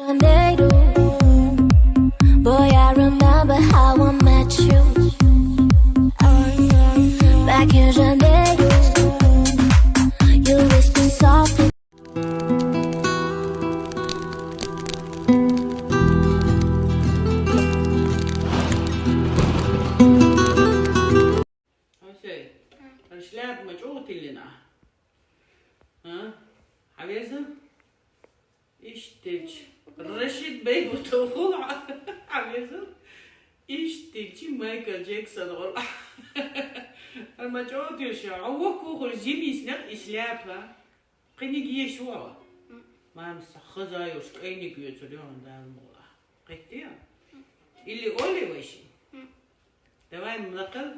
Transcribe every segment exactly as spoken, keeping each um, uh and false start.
Janeiro. Boy, I remember how I met you. Back in Janeiro, you whispered softly. Хьо шляпа ма чӀогӀа тиллина? А? Хьавеза? Иштта делча, Рашид Бейбутов гӀолла хьавеза. Иштта делча, Майкл Джексон гӀолла. Ар ма чӀогӀа тилла ша. Хьо воккха вухур зимис некъ и шляпа. Кхиниг еш ву хьо? Мамса хаза йолуш кӀайниг оьцур ю хьуна Дала мукъалахь. Кхетий? Или олий вайшин? Давай, м, лакхал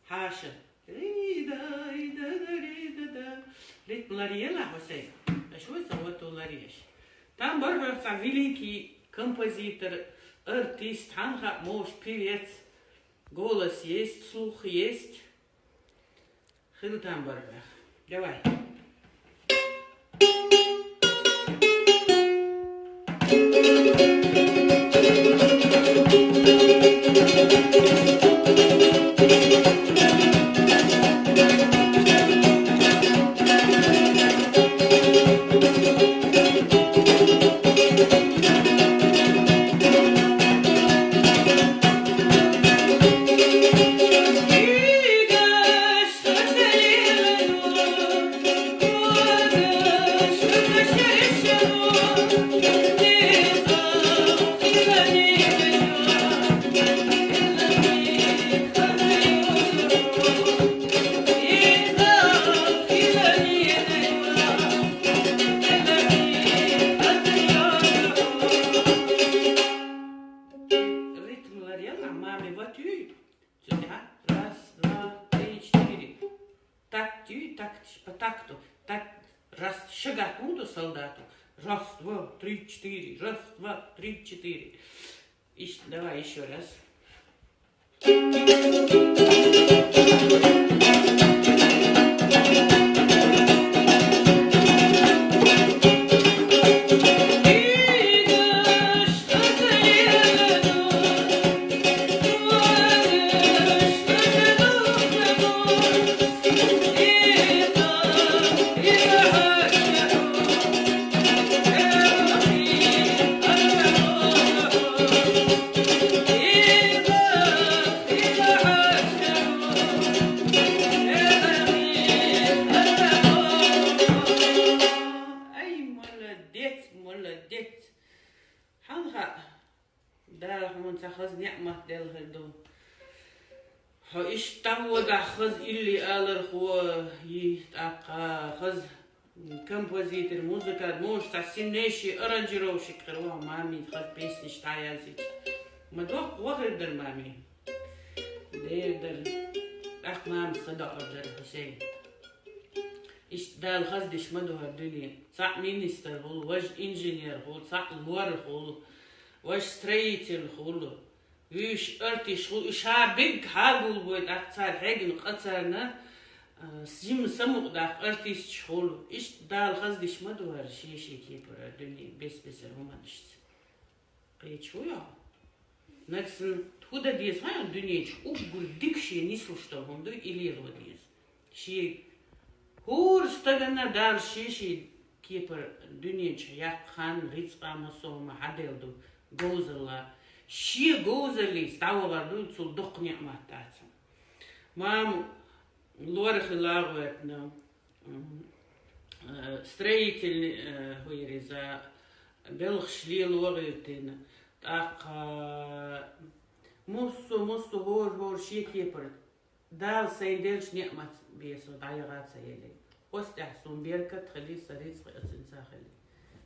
хьаша. Рида, рида, да, рида, да. Ритм ларъелахь, Хьусейн. Аша вай сан вату ларъеш. Там бархӀ цхьа великий композитор, артист, хьанха а мовш певец. Голос есть, слух есть. Хила там бархӀ. Давай. Ритмлар яла, маме, вот ю. Цу тӀехьа. Раз, два, три, четыре. Такт ю, такт, по такту. Так, раз, шагат муду солдату. Раз, два, три, четыре. Раз, два, три, четыре. Ищ-, давай ещё раз. Ай, молодец, молодец. Хьалха Дала хьуна ца хаза неӀмат делла хир ду. Хьо иштта там вагахь хаза илли алархо йий, тӀаккха хаза композитор, музыкант, муш цхьа сильнейший аранжировщик хир ву хьо, мамин хаза песнаш дӀаязйича. Ма доккха вахар дара, мамин. Дера дара. ТӀаккха мама садоӀар дара, Хьусейн. Иштта Дала хаздеш ма ду хӀара дуьне. Цхьаъ министр хуьлу, важа инженер хуьлу, цхьаъ лор хуьлу, важа строитель хуьлу, вуьйш артист хуьлу. И ша бегга хьагулбой, тӀаккха цара хьегна къа царна, а, жима самукъадаккха артисташ хуьлу. Иштта Дала хаздеш ма ду хӀара шен-шен кепара дуьне бес-бесара хӀуманашца. Кхечу хӀу йо? Нагахь санна хӀу дан деза хьайна дуьнен чу уггар дика шен нислуш долу хӀума ду и лело деза. Шен хӀора стагана Дала шен-шен кепара дуьнен чу яккха хан, рицкъа, массо а хӀума хьаделла ду, говзалла. Шен говзаллица дӀавахар ду, цул доккха неӀмат дац. Мама лорахила гӀоьртина. М, э, строительный, э, хӀу яра иза, белхаш лело гӀиртина. ТӀаккха муссо, муссо, хӀора, хӀора шен кепара. Дала сайн деллачу неӀматца бен со дӀаяха ца елли. Оцу тӀехь суна беркат а хили, сан рицкъа а цуьнца хили.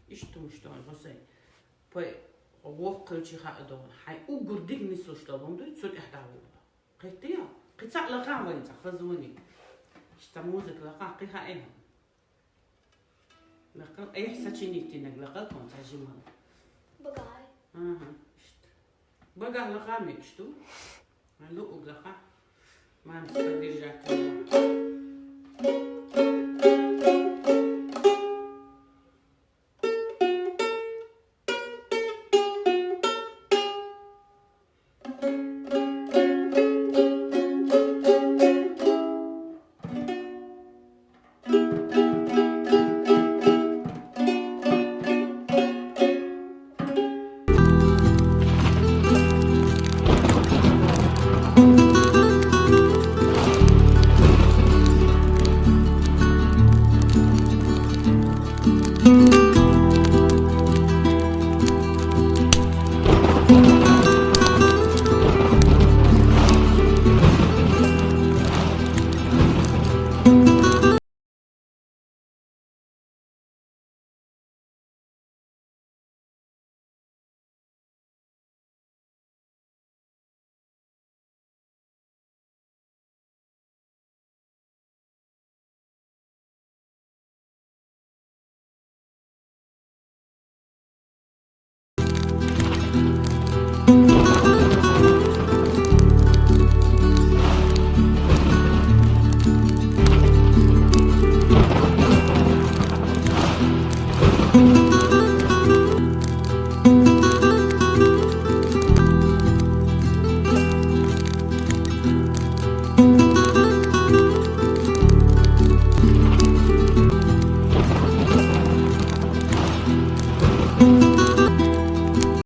Иштта хӀумаш ду хьуна, Хьусейн. Пай, воккха хилча хаьа ду хьуна. Хьайн уггар дика нислуш долу хӀума дуй, цу тӀехь дӀаволало. Кхетий хьо? Кхин цхьаъ лакхахь вайн цхьа хазониг. Иштта музыка лакхахь кхин хаьа хьуна. Лакхал, эхь, сочинить динарг лакхал тхуна цхьа жимал. Багахь. Ага, иштта. Багахь лакхахь мегаш ду? Ма луъуг лакхахь. Мамас поддержать.